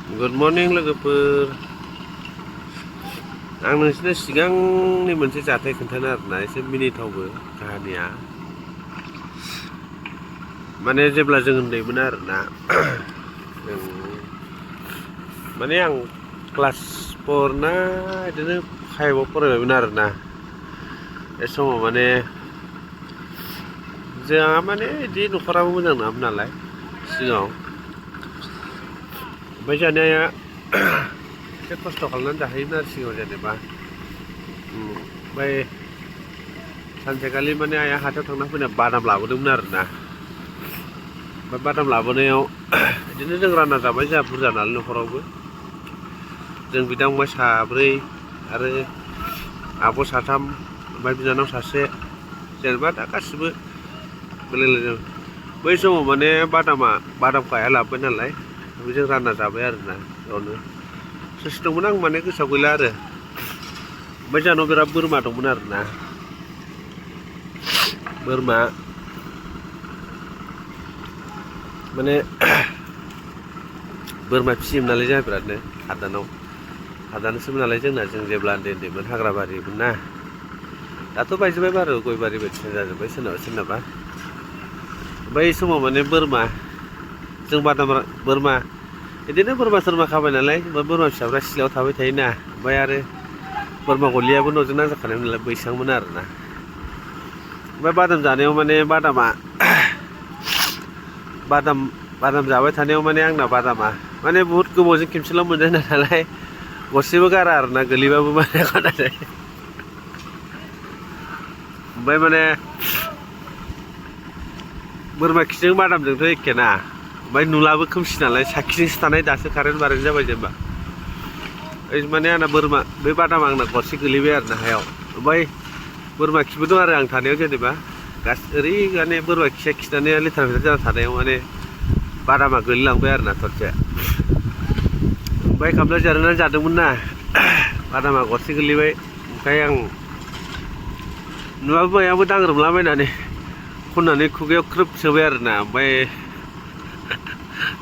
Good morning लोगोफोर आं नोंसोरनो सिगांनि मोनसे जाथाय खोन्थानो आरोना एसे मिनिथावबो काहानिया माने जेब्ला जों उन्दैमोन आरोना जों माने आं क्लास 4 ना बिदिनो 5 आव फरायबायमोन आरोना बे समाव माने जोंहा माने बिदि न'खराबो मोजां नङामोन नालाय सिगाङाव ओमफ्राय जानाया एसे खस्थ' खालामनानै जाहैयोमोन आरो सिगाङाव जेनेबा ओमफ्राय सानसेखालि माने आइया हाथायाव थांना फैना बादाम लाबोदोंमोन आरोना ओमफ्राय बादाम लाबोनायाव बिदिनो जों रानना जाबाय जोंहा बुरजा नालाय न'खरावबो जों बिदा फंबाय साब्रै आरो आब' साथाम ओमफ्राय बिनानाव सासे जेनेबा दा गासिबो मिलायलायदों बै समाव माने बादामखौ आइया लाबोबाय नालाय जों रानना जाबाय आरोना बेयावनो सोर दंमोन आं माने गोसोआव गैला आरो ओमफ्राय जोंहानाव बिराद बोरमा दंमोन आरोना बोरमा माने बोरमा फिसियोमोन नालाय जोंहा बिरादनो हादानसोमोन नालाय जोंना जों जेब्ला उन्दैमोन हाग्रा बारिमोन ना दाथ' बायजोब्बाय बारु गय बारि बायदिसिना जाजोब्बाय सोरनाबा बै समाव माने बोरमा जों बोरमा बिदिनो बोरमा सोरमा खाबाय नालाय बोरमा फिसाफ्रा सिलायाव थाबाय थायोना ओमफ्राय आरो बोरमा गलियाबो न'जों नांजाखानाय नालाय बैसांमोन आरोना ओमफ्राय बादाम जानायाव माने बादाम जाबाय थानायाव माने आंना बादामा माने बुहुद गोबावजों खेबसेल' मोनजानाय नालाय गरसेबो गारा आरोना गोलैबाबो माने खनानै ओमफ्राय माने बोरमा खिजों बादामजोंथ' एखे ना ओमफ्राय नुलाबो खोमसि नालाय साखिजोंसो थानाय दासो कारेन्ट बारेन्ट जाबाय जेनेबा माने आंना बे बादामा आंना गरसे गोलैबाय आरोना हायाव ओमफ्राय बोरमा खिबो दं आरो आं थानायाव जेनेबा ओरै माने बोरमा खिया खिनानै लेथ्रा फेथ्रा जाना थानायाव माने बादामा गोलैलांबाय आरोना थरसे ओमफ्राय खामला जानानै जादोंमोन ना बादामा गरसे गोलैबाय ओमफ्राय आं नुवाबो मायाबो दांग्रोमलाबायनानै खननानै खुगायाव ख्रोब सोबाय आरोना ओमफ्राय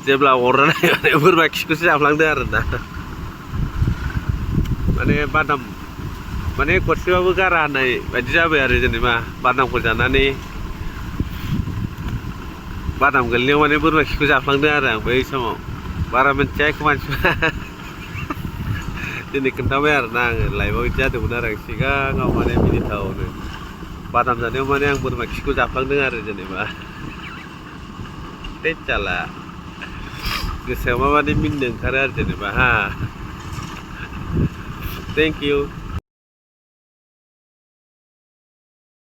जेब्ला अरनानै माने बोरमा खिखौसो जाफ्लांदों आरोना माने बादाम माने गरसेबाबो गारा होननाय बायदि जाबाय आरो जेनेबा बादामखौ जानानै बादाम गोलैनायाव माने बोरमा खिखौ जाफ्लांदों आरो आं बै समाव बारा मिन्थिया मानसिफ्रा दिनै खोन्थाबाय आरोना आङो लाइफआव बिदि जादोंमोन आरो आं सिगाङाव माने मिनिथावनो बादाम जानायाव माने आं बोरमा खिखौ जाफ्लांदों आरो जेनेबा जाला गोसोआव माबादि मिनिनो ओंखारो आरो जेनेबा थेंक इउ